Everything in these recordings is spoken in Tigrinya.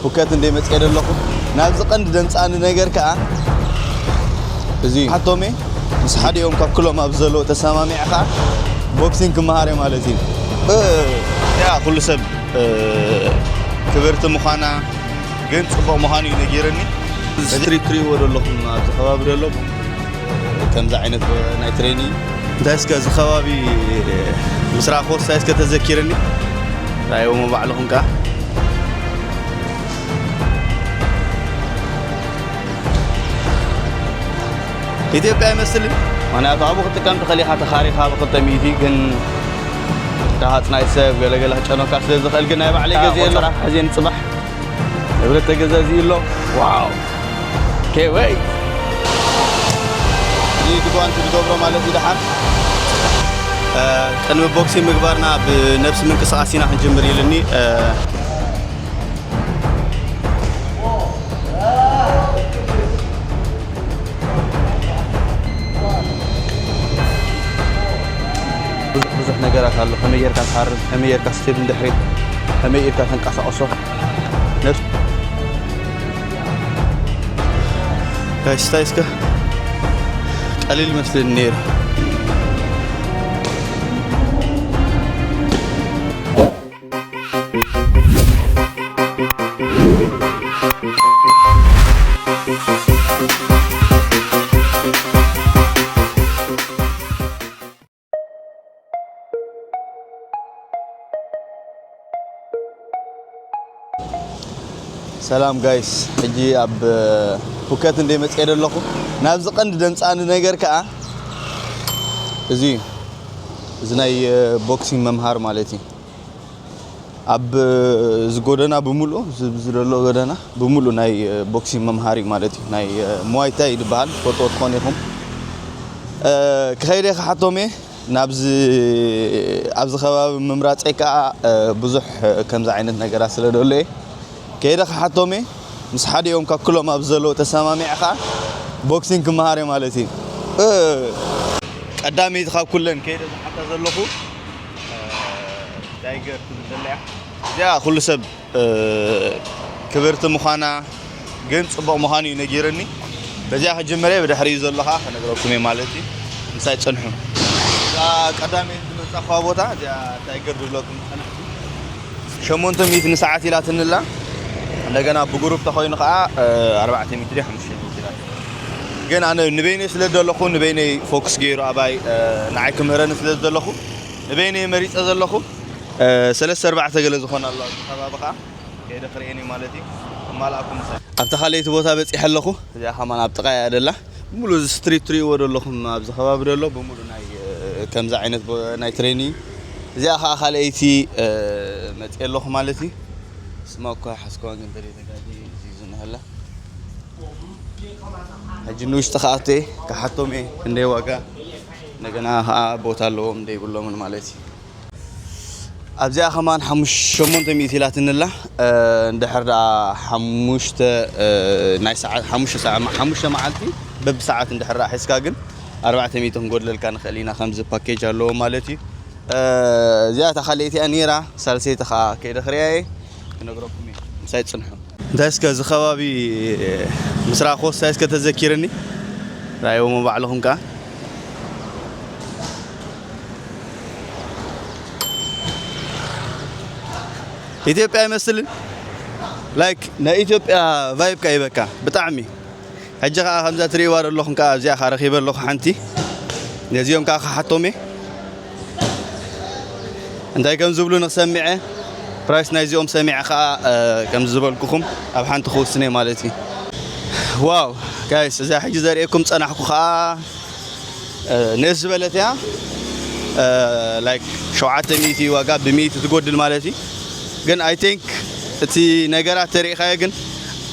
ፉከት እንደ መፅኤ ደለኹ ናብዚ ቀንዲ ደምፃኒ ነገር ከዓ እዚ ሓቶሜ ምስ ሓዲኦም ካብ ክሎም ኣብ ዘለዎ ተሰማሚዐ ከዓ ቦክሲንግ ክመሃር እየ ማለት እዩ። እ፣ ያ ኩሉ ሰብ እ፣ ክብርቲ ምዃና ግን ፅቡቕ ምዃኑ እዩ ነጊርኒ። እዚ ትሪ- ትሪእዎ ደለኹም ኣብዚ ከባቢ ደሎ ከምዚ ዓይነት ናይ ትሬኒንግ እንታይ እስከ እዚ ከባቢ ምስ ረኣኽዎ እንታይ እስከ ተዘኪርኒ ራእይዎ ባዕልኹም ከዓ ኢትዮጵያ ኣይመስልን። ምክንያቱ ኣብኡ ክጥቀም ትኽእል ኢኻ ተኻሪኻ ብክልተ ሚእቲ ግን ደሃፅ ናይ ሰብ ገለገለ ክጨኖካ ስለ ዝኽእል ግን ናይ ባዕለይ ገዚኤ ኣለኹ። ሕዜን ፅባሕ ንብረት ተገዛዚኡ ኣሎ። ዋው ኬወይ ይድጓንቲ ዝገብሮ ማለት እዩ። ደሓን እ፣ ቅድሚ ቦክሲንግ ምግባርና ብነብሲ ምንቅስቃስ ኢና ክንጅምር ኢልኒ እ፣ ብዙሕ ብዙሕ ነገራት ኣሎ። ከመይ ጌርካ ትሃርም፣ ከመይ ጌርካ ስቴፕ ንድሕሪት፣ ከመይ ኢልካ ተንቀሳቕሶ ነብስ ጋይስ፣ ስታይ እስከ ቀሊል ይመስለኒ ነይሩ። ሰላም ጋይስ፣ ሕጂ ኣብ እ፣ ፉከት እንደ መፅኤ ደለኹ ናብዚ ቀንዲ ደምፃኒ ነገር ከዓ እዚ እዩ። እዚ ናይ እ፣ ቦክሲንግ መምሃር ማለት እዩ። ኣብ እ፣ እዚ ጎደና ብምሉኡ እዚ እዚ ዘሎ ጎደና ብምሉኡ ናይ እ፣ ቦክሲንግ መምሃሪ ማለት እዩ። ናይ እ፣ ሙዋይታይ እዩ ዝበሃል ትፈልጥዎ ትኾኑ ኢኹም። እ፣ ክኸይደ ክሓቶም እየ ናብዚ ኣብዚ ከባቢ ምምራፀይ ከዓ እ፣ ብዙሕ እ፣ ከምዚ ዓይነት ነገራት ስለ ደሎ እየ ከይደ ክሓቶም እየ ምስ ሓዲኦም ካብ ክሎም ኣብ ዘለዎ ተሰማሚዐ ከዓ ቦክሲንግ ክመሃር እየ ማለት እዩ። እ፣ ቀዳመይቲ ካብ ኩለን ከይደ ዝሓታ ዘለኹ እ፣ ዳይገር ትብል ዘላ እያ። እዚኣ ኩሉ ሰብ እ፣ ክብርቲ ምዃና ግን ፅቡቕ ምዃኑ እዩ ነጊርኒ። በዚኣ ክጅምር እየ ብድሕሪኡ ዘሎ ከዓ ከነግረኩም እየ ማለት እዩ። ምሳይ ፅንሑ። እዛ ቀዳመይቲ ዝመፃኹዋ ቦታ እዚኣ ታይገር ዝብለኩም ዝፀናሕኩ ሸሞንተ ሚእቲ ንሰዓት ኢላትንላ። እንደገና ብግሩፕ ተኮይኑ ከዓ እ፣ ኣርባዕተ ሚእቲ ድዩ ሓሙሽተ ሚእቲ ኢላት። ግን ኣነ ንበይነይ ስለ ዘለኹ ንበይነይ ፎክስ ገይሩ ኣባይ እ፣ ንዓይ ክምህረኒ ስለ ዘለኹ ንበይነይ መሪፀ ዘለኹ እ፣ ሰለስተ ኣርባዕተ ገለ ዝኾና ኣለዋ ኣብዚ ከባቢ ከዓ ከይደ ክርእየን እዩ ማለት እዩ። ከማልኣኩም ምሳይ ኣብታ ካልኣይቲ ቦታ በፂሐ ኣለኹ። እዚኣ ከማን ኣብ ጥቓ እያ ደላ። ሙሉ እዚ ስትሪት ትሪእዎ ደለኹም ኣብዚ ከባቢ ደሎ ብምሉ ናይ እ፣ ከምዚ ዓይነት ቦ- ናይ ትሬኒንግ እዚኣ ከዓ ካልኣይቲ እ፣ መፅየ ኣለኹ ማለት እዩ። ስማ እኳ ሓስከዋን ግን ተደተጋጀ እዚ ዝንህላ ሕጂ ንውሽጢ ከኣተ ክሓቶም እየ ክንደይ ዋጋ እንደገና ከዓ ቦታ ኣለዎም እንደይብሎምን ማለት እዩ። ኣብዚኣ ከማን ሓሙሽ- ሸሞንተ ሚእቲ ኢላትንላ እ፣ እንድሕር ደኣ ሓሙሽተ እ፣ ናይ ሰዓት ሓሙሽተ ሰዓ- ሓሙሽተ መዓልቲ በብሰዓት እንድሕር ደኣ ሒዝካ ግን ኣርባዕተ ሚእቲ ክንጎድለልካ ንኽእል ኢና ከምዚ ፓኬጅ ኣለዎ ማለት እዩ። እ፣ እዚኣ እታ ካልኣይቲ እያ ነይራ። ሳልሰይቲ ከዓ ከይደ ክርእያ እየ ክነግረኩም እየ ምሳይ ፅንሑ። እንታይ እስከ እዚ ከባቢ ምስ ረኣኽዎ እንታይ እስከ ተዘኪርኒ ራእይዎም ባዕልኹም ከዓ ኢትዮጵያ ኣይመስልን ላይክ ናይ ኢትዮጵያ ቫይብ ከ ይበካ ብጣዕሚ ሕጂ ከዓ ከምዛ ትርእይዋ ዘለኹም ከዓ ኣብዚኣ ከዓ ረኺበ ኣለኹ ሓንቲ ነዚኦም ከዓ ክሓቶም እየ እንታይ ከም ዝብሉ ንክሰሚዐ ፕራይስ ናይዚኦም ሰሚዐ ከዓ ከም ዝበልኩኹም ኣብ ሓንቲ ክውስነ ማለት እዩ ዋው ጋይስ እዛ ሕጂ ዘርእየኩም ፀናሕኩ ከዓ ንእስ ዝበለት እያ ላይክ ሸውዓተ ሚእቲ ዋጋ ብሚእቲ ትጎድል ማለት እዩ ግን I think እቲ ነገራት ተሪእኻዮ ግን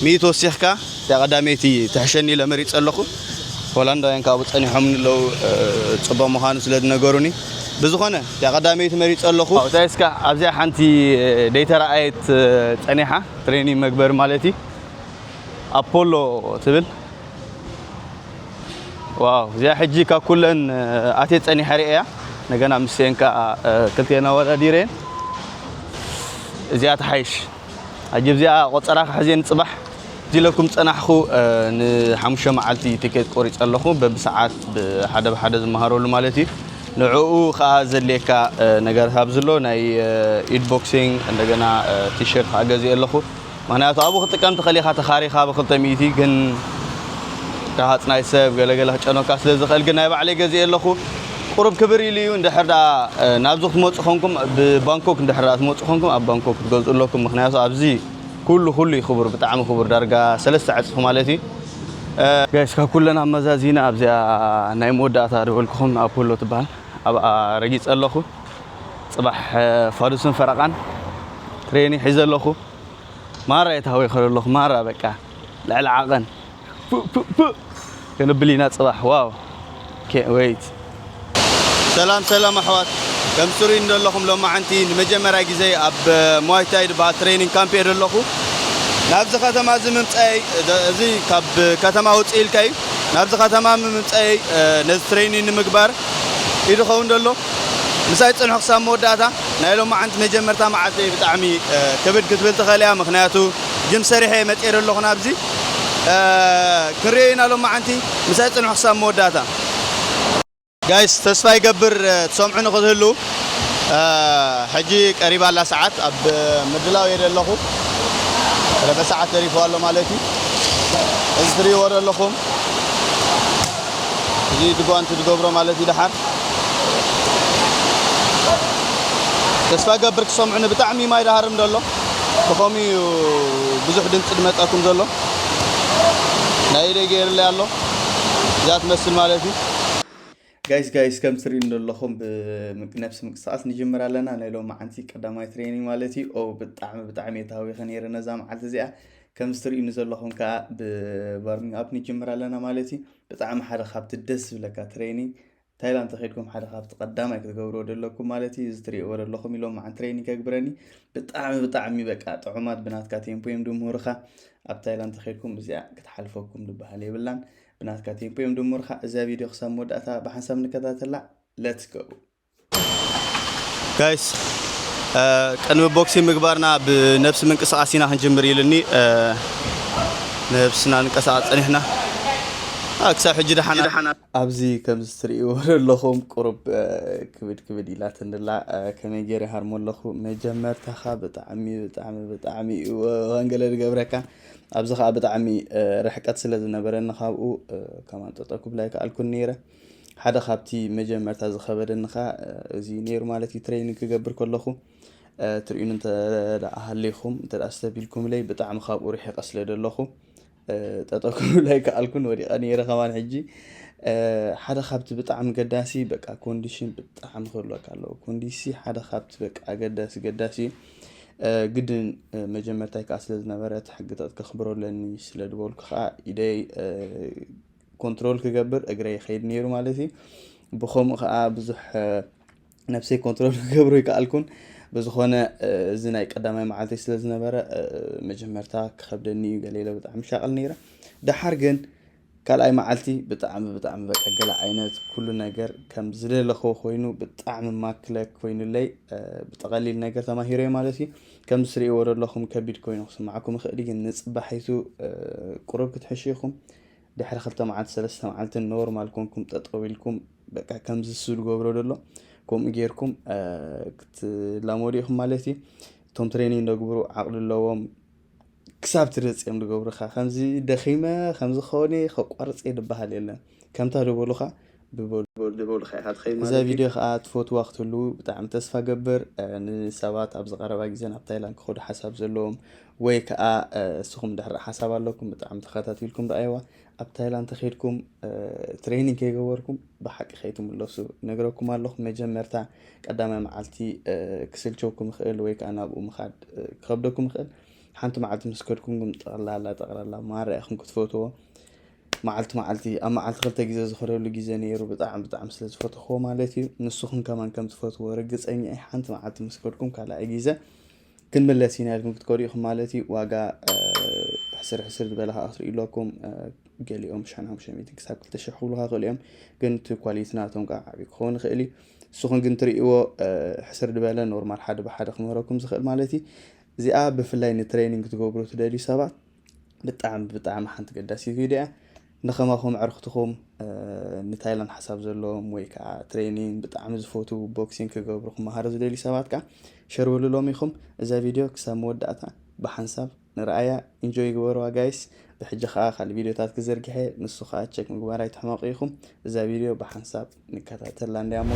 ሚእቲ ወሲኽካ እቲኣ ቀዳመይቲ ትሕሸኒ ኢለ መሪፀ ኣለኹ ሆላንዳውያን ካብኡ ፀኒሖም ኣለዉ ፅቡቅ ምዃኑ ስለ ዝነገሩኒ ብዝኾነ እቲኣ ቀዳመይቲ መሪፀ ኣለኹ እንታይ እስካ ኣብዚኣ ሓንቲ ደይተረኣየት ፀኒሓ ትሬኒንግ መግበሪ ማለት እዩ ኣፖሎ ትብል ዋው እዚኣ ሕጂ ካብ ኩለን ኣትየ ፀኒሐ ርእያ እንደገና ምስኤን ከዓ ክልቴን ኣወዳዲረን እዚኣ ትሓይሽ ኣጀብ እዚኣ ቆጸራ ክሕዜ ንጽባሕ ኢለኩም ጸናሕኩ። ንሓሙሽተ መዓልቲ ቲኬት ቆሪጸ ኣለኹ፣ በብሰዓት ብሓደ ብሓደ ዝመሃረሉ ማለት እዩ። ንዕኡ ከዓ ዘድልየካ ነገር ካብ ዝሎ ናይ ኢድ ቦክሲንግ እንደገና ቲሸርት ከዓ ገዚእ ኣለኹ። ምክንያቱ ኣብኡ ክጥቀም ትኽእል ኢኻ፣ ተኻሪኻ ብክልተ ሚእቲ ግን ረሃፅ ናይ ሰብ ገለገለ ክጨኖካ ስለ ዝኽእል ግን ናይ ባዕለይ ገዚእ ኣለኹ። ቁሩብ ክብር ኢሉ እዩ። እንድሕር ደኣ ናብዚ ክትመፁ ኮንኩም ብባንኮክ እንድሕር ደኣ ትመፁ ኮንኩም ኣብ ባንኮክ ክትገዝኡ ኣለኩም። ምክንያቱ ኣብዚ ኩሉ ኩሉ እዩ ክቡር፣ ብጣዕሚ ክቡር፣ ዳርጋ ሰለስተ ዕፅፊ ማለት እዩ። ጋይስ ካብ ኩለን ኣመዛዚና ኣብዚኣ ናይ መወዳእታ ዝበልኩኹም ኣፖሎ ትበሃል ኣብኣ ረጊፀ ኣለኹ። ፅባሕ ፋዱስን ፈረቓን ትሬኒ ሒዘ ኣለኹ። ማራ የታወይ ከሎ ኣለኹ ማራ በቃ ልዕሊ ዓቐን ፑእ ፑእ ፑእ ክንብል ኢና ጽባሕ። ዋው፣ can't wait። ሰላም ሰላም ኣሕዋት፣ ከም ትሪኡ ዘለኹም ሎማዓንቲ ንመጀመርያ ግዜ ኣብ ሙዋይታይ ዝበሃል ትሬኒንግ ካምፕ እየ ዘለኹ። ናብዚ ከተማ እዚ ምምፀይ እዚ ካብ ከተማ ውፅእ ኢልካ እዩ። ናብዚ ከተማ ምምፀይ ነዚ ትሬኒንግ ንምግባር እዩ ዝኸውን ዘሎ። ምሳይ ፅንሑ ክሳብ መወዳእታ። ናይ ሎማዓንቲ መጀመርታ መዓልቲ ብጣዕሚ ክብድ ክትብል ትኽእል እያ፣ ምክንያቱ ጅም ሰሪሐ መፅኤ ኣለኹ ናብዚ። ክንሪኦ ኢና ሎማዓንቲ። ምሳይ ፅንሑ ክሳብ መወዳእታ። ጋይስ ተስፋ ይገብር ትሰምዑ ንክትህሉ። ሕጂ ቀሪባ ኣላ ሰዓት፣ ኣብ ምድላው እየ ዘለኹ። ረበ ሰዓት ተሪፉ ኣሎ ማለት እዩ። እዚ ትሪእዎ ዘለኹም እዚ ድጓንቲ ዝገብሮ ማለት እዩ። ደሓር ተስፋ ገብር ክሰምዑኒ። ብጣዕሚ ማይ ዳሃርም ዘሎ ብኸምኡ እዩ ብዙሕ ድምፂ ድመፀኩም ዘሎ። ናይ ኢደይ ገይርለይ ኣሎ እዛ ትመስል ማለት እዩ። ጋይስ ጋይስ ከም ትሪኡ ዘለኹም ብነብሲ ምንቅስቃስ ንጅምር ኣለና። ናይ ሎማዓንቲ ቀዳማይ ትሬኒንግ ማለት እዩ። ኦ ብጣዕሚ ብጣዕሚ የታዊኸ ነይረ ነዛ መዓልቲ እዚኣ። ከም ትሪኡ ዘለኹም ከዓ ብዋርሚንግ ኣፕ ንጅምር ኣለና ማለት እዩ። ብጣዕሚ ሓደ ካብቲ ደስ ዝብለካ ትሬኒንግ ታይላንድ ተኸድኩም ሓደ ካብቲ ቀዳማይ ክትገብርዎ ዘለኩም ማለት እዩ። እዚ ትሪእዎ ዘለኹም ኢሎም መዓን ትሬኒንግ ከግብረኒ ብጣዕሚ ብጣዕሚ በቃ ጥዑማት ብናትካ ቴምፖ እዮም ድምህሩኻ። ኣብ ታይላንድ ተኸድኩም እዚኣ ክትሓልፈኩም ዝበሃል የብላን። ብናትካ ቴምፖ እዮም ድምህሩኻ። እዛ ቪድዮ ክሳብ መወዳእታ ብሓንሳብ ንከታተላ። Let's go ጋይስ። ቅድሚ ቦክሲንግ ምግባርና ብነብሲ ምንቅስቃስ ኢና ክንጅምር ኢሉኒ። ነብስና ንቀሳቀስ ጸኒሕና። ክሳብ ሕጂ ደሓና። ኣብዚ ከምዚ ትርእይዎ ዘለኹም ቁሩብ ክብድ ክብድ ኢላትንላ። ከመይ ገይረ ሃርሞ ኣለኹ። መጀመርታኻ ብጣዕሚ ብጣዕሚ ብጣዕሚ እዩ ወንገለ ዝገብረካ። ኣብዚ ከዓ ብጣዕሚ ርሕቀት ስለ ዝነበረኒ ካብኡ ከማን ጠጠው ክብላ ኣይከኣልኩን ነይረ። ሓደ ካብቲ መጀመርታ ዝኸበደኒ ከዓ እዚ ነይሩ ማለት እዩ። ትሬኒንግ ክገብር ከለኹ ትርእዩኒ እንተ ደኣ ሃሊኹም፣ እንተ ደኣ ስተቢልኩምለይ ብጣዕሚ ካብኡ ርሒቐ ስለ ዘለኹ ጠጠው ክብል ኣይከኣልኩን፣ ወዲቐ ነይረ ከማን። ሕጂ ሓደ ካብቲ ብጣዕሚ ገዳሲ በቃ ኮንዲሽን ብጣዕሚ ክህልወካ ኣለዎ። ኮንዲሲ ሓደ ካብቲ በቃ ገዳሲ ገዳሲ እዩ። ግድን መጀመርታይ ከዓ ስለ ዝነበረ እቲ ሕግታት ከኽብሮ ኣለኒ ስለ ዝበልኩ ከዓ ኢደይ ኮንትሮል ክገብር እግረይ ይኸይድ ነይሩ ማለት እዩ። ብኸምኡ ከዓ ብዙሕ ነብሰይ ኮንትሮል ክገብሮ ይከኣልኩን። ብዝኾነ እዚ ናይ ቀዳማይ መዓልተይ ስለ ዝነበረ መጀመርታ ክኸብደኒ እዩ ገለ ኢለ ብጣዕሚ ሻቕል ነይረ። ደሓር ግን ካልኣይ መዓልቲ ብጣዕሚ ብጣዕሚ በቃ ገለ ዓይነት ኩሉ ነገር ከም ዝደለኽዎ ኮይኑ ብጣዕሚ ማክለ ኮይኑለይ ብጠቐሊል ነገር ተማሂረ ማለት እዩ። ከም ዝትርእይዎ ዘለኹም ከቢድ ኮይኑ ክስማዓኩም ይኽእል እዩ፣ ግን ንጽባሒቱ ቁሩብ ክትሕሹ ኢኹም። ድሕሪ ክልተ መዓልቲ ሰለስተ መዓልቲ ኖርማል ኮንኩም ጠጠው ኢልኩም በቃ ከምዚ እሱ ዝገብሮ ዘሎ ከምኡ ጌርኩም ክትላመዱ ኢኹም ማለት እዩ። እቶም ትሬኒንግ ዘግብሩ ዓቕሊ ኣለዎም ክሳብ ትርፅ እዮም ዝገብሩኻ። ከምዚ ደኺመ ከምዚ ከሆነ ከቋርፀ ዝበሃል የለን። ከምታ ዝበሉኻ ብበሉ ዝበሉኻ ኢኻ ትኸይድ እዛ ማለት እዩ። ቪድዮ ከዓ ትፈትዋ ክትህልዉ ብጣዕሚ ተስፋ ገብር። ንሰባት ኣብዚ ቀረባ ግዜ ናብ ታይላንድ ክኸዱ ሓሳብ ዘለዎም ወይ ከዓ እስኹም ድሕሪ ሓሳብ ኣለኩም ብጣዕሚ ተኸታቲልኩም ረኣይዋ። ኣብ ታይላንድ ተኸድኩም ትሬኒንግ ከይገበርኩም ብሓቂ ከይትምለሱ ነግረኩም ኣለኹ። መጀመርታ ቀዳማይ መዓልቲ ክስልቸውኩም ይኽእል ወይ ከዓ ናብኡ ምኻድ ክኸብደኩም ይኽእል። ሓንቲ መዓልቲ ምስ ከድኩም ግን ጠቕላላ ጠቕላላ ማራ ኢኹም ክትፈትዎ። መዓልቲ መዓልቲ ኣብ መዓልቲ ክልተ ግዜ ዝኸደሉ ግዜ ነይሩ። ብጣዕሚ ብጣዕሚ ስለ ዝፈተኽዎ ማለት እዩ። ንስኹም ከማን ከም ትፈትዎ ርግፀኛ እየ። ሓንቲ መዓልቲ ምስ ከድኩም ካልኣይ ግዜ ክንምለስ ኢና ኢልኩም ክትከዱ ኢኹም ማለት እዩ። ዋጋ ሕስር ሕስር ዝበለ ከዓ ክትርእዩ ኣለኩም። ገሊኦም ሽሕን ሓሙሽተ ሚእትን ክሳብ ክልተ ሽሕ ክብሉካ ይኽእሉ እዮም። ግን እቲ ኳሊቲ ናቶም ከዓ ዓብዪ ክኸውን ይኽእል እዩ። ንስኹም ግን ትርእይዎ ሕስር ዝበለ ኖርማል ሓደ ብሓደ ክምህረኩም ዝኽእል ማለት እዩ። እዚኣ ብፍላይ ንትሬኒንግ ክትገብሩ ትደልዩ ሰባት ብጣዕሚ ብጣዕሚ ሓንቲ ገዳሲት ቪድዮ እያ። ንኸማኹም ዕርክትኹም ንታይላንድ ሓሳብ ዘለዎም ወይ ከዓ ትሬኒንግ ብጣዕሚ ዝፈቱ ቦክሲንግ ክገብሩ ክመሃሩ ዝደልዩ ሰባት ከዓ ሸር በሉሎም ኢኹም። እዛ ቪድዮ ክሳብ መወዳእታ ብሓንሳብ ንርኣያ። ኢንጆይ ግበሩዋ ጋይስ። ብሕጂ ከዓ ካልእ ቪድዮታት ክዘርግሐ፣ ንሱ ከዓ ቸክ ምግባር ኣይትሕመቁ ኢኹም። እዛ ቪድዮ ብሓንሳብ ንከታተላ እንዲያሞ።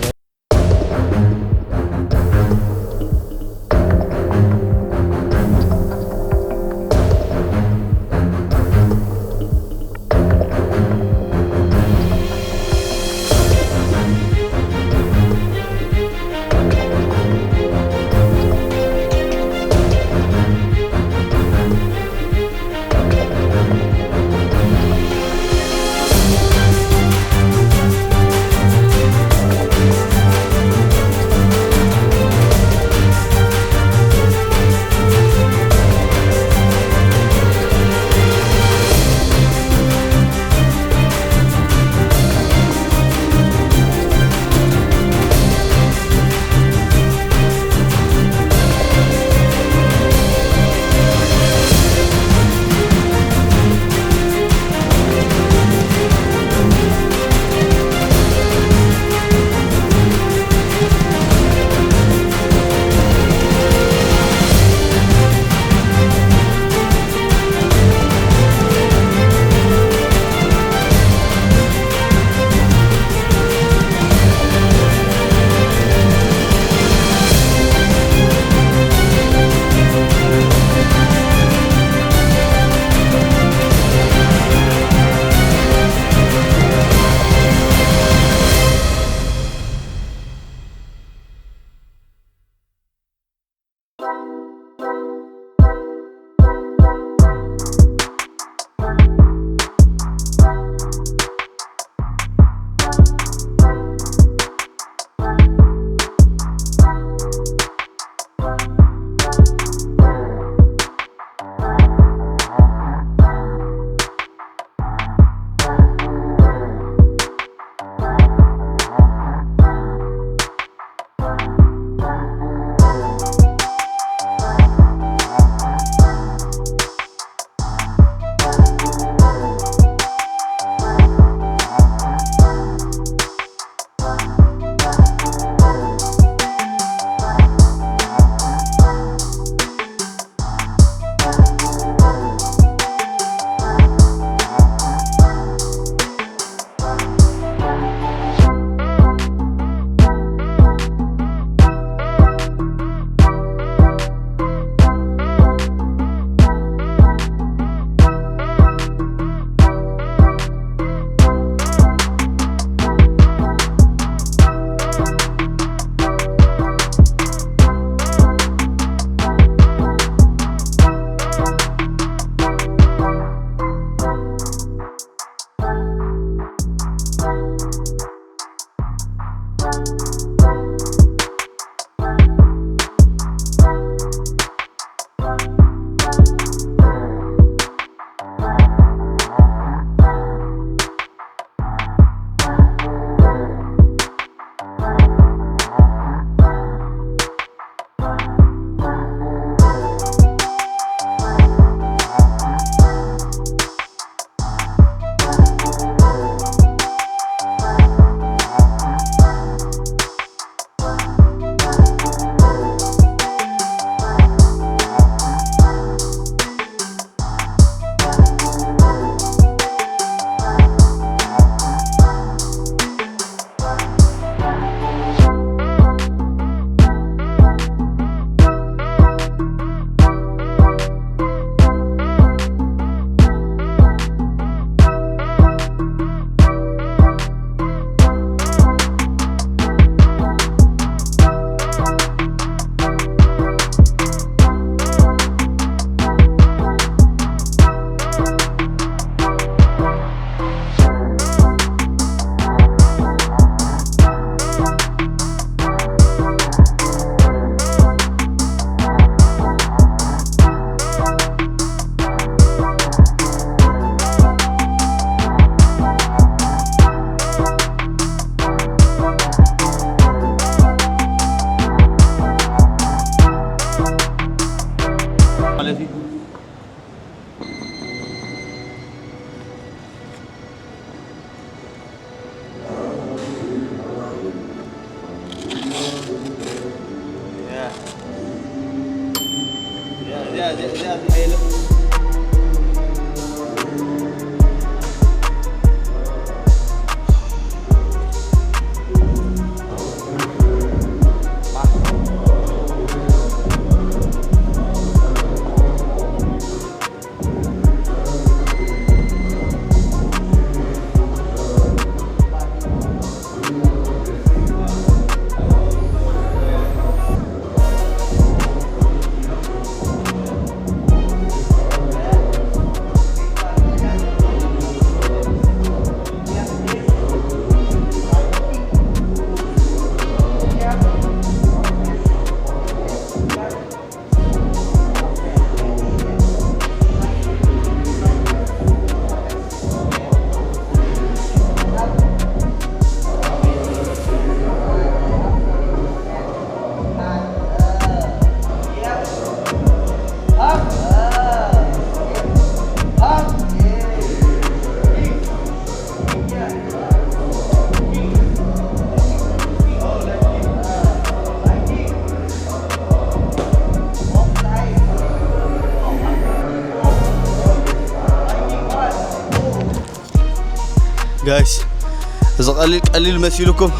ጋይስ፣ እዚ ቀሊል ቀሊል መሲልኩም?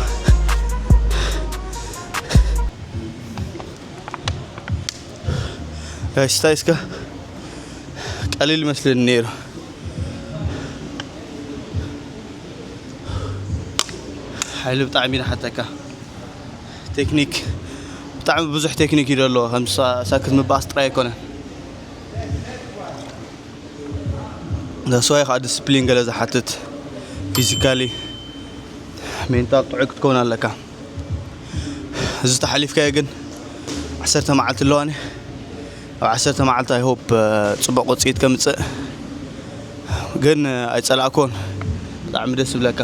ጋይስ፣ እንታይ እስከ ቀሊል መስልን ነይሩ። ሓይሊ ብጣዕሚ ይንሓተካ። ቴክኒክ፣ ብጣዕሚ ብዙሕ ቴክኒክ እዩ ዘሎ። ከም ሳ-፣ ሳክት ምባስ ጥራይ ኣይኮነን። ዳስዋይ ከዓ ዲስፕሊን ገለ ዝሓትት፣ ፊዚካሊ፣ ሜንታል ጥዑይ ክትከውን ኣለካ። እዚ ተሓሊፍካዮ ግን ዓሰርተ መዓልቲ ኣለዋኒ። ኣብ ዓሰርተ መዓልቲ፣ I hope፣ እ፣ ጽቡቕ ውጽኢት ከምጽእ። ግን፣ እ፣ ኣይጸላእኮን። ብጣዕሚ ደስ ይብለካ።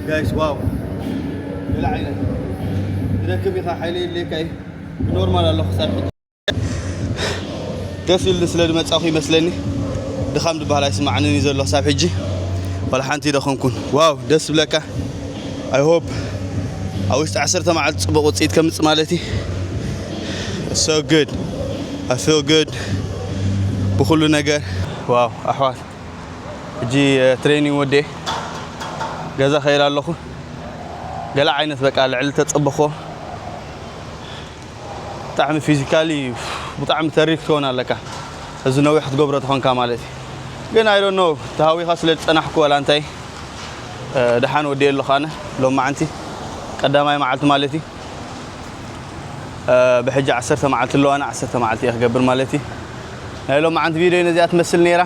ጋይስ፣ ዋው፣ ገለ ዓይነት ትደክም ኢኻ፣ ሓይሊ የድልየካ እዩ። ብኖርማል ኣለኹ ክሳብ ሕጂ። ደስ ኢሉኒ ስለ ዝመጻኹ ይመስለኒ። ድኻም ዝበሃል ኣይስማዓንን እዩ ዘሎ ክሳብ ሕጂ። ዋላ ሓንቲ ይደኸምኩን። ዋው፣ ደስ ዝብለካ። I hope ኣብ ውሽጢ ዓሰርተ መዓልቲ ጽቡቕ ውጽኢት ከምጽእ ማለት እዩ። So good. I feel good ብኹሉ ነገር። ዋው፣ ኣሕዋት፣ ሕጂ፣ እ፣ ትሬኒንግ ወዲኤ ገዛ ከይድ ኣለኹ። ገለ ዓይነት በቃ ልዕሊ ተጸበኽዎ። ብጣዕሚ ፊዚካሊ ብጣዕሚ ተሪር ክትከውን ኣለካ፣ እዚ ነዊሕ ክትገብሮ ተኾንካ ማለት እዩ። ግን I don't know፣ ተሃዊኻ ስለ ዝጸናሕኩ ዋላ እንታይ፣ ደሓን ወዲኤ ኣለኹ ኣነ። ሎማዓንቲ ቀዳማይ መዓልቲ ማለት እዩ። ብሕጂ ዓሰርተ መዓልቲ ኣለዋና፣ ዓሰርተ መዓልቲ እየ ክገብር ማለት እዩ። ናይ ሎማዓንቲ ቪድዮ ነዚኣ ትመስል ነይራ።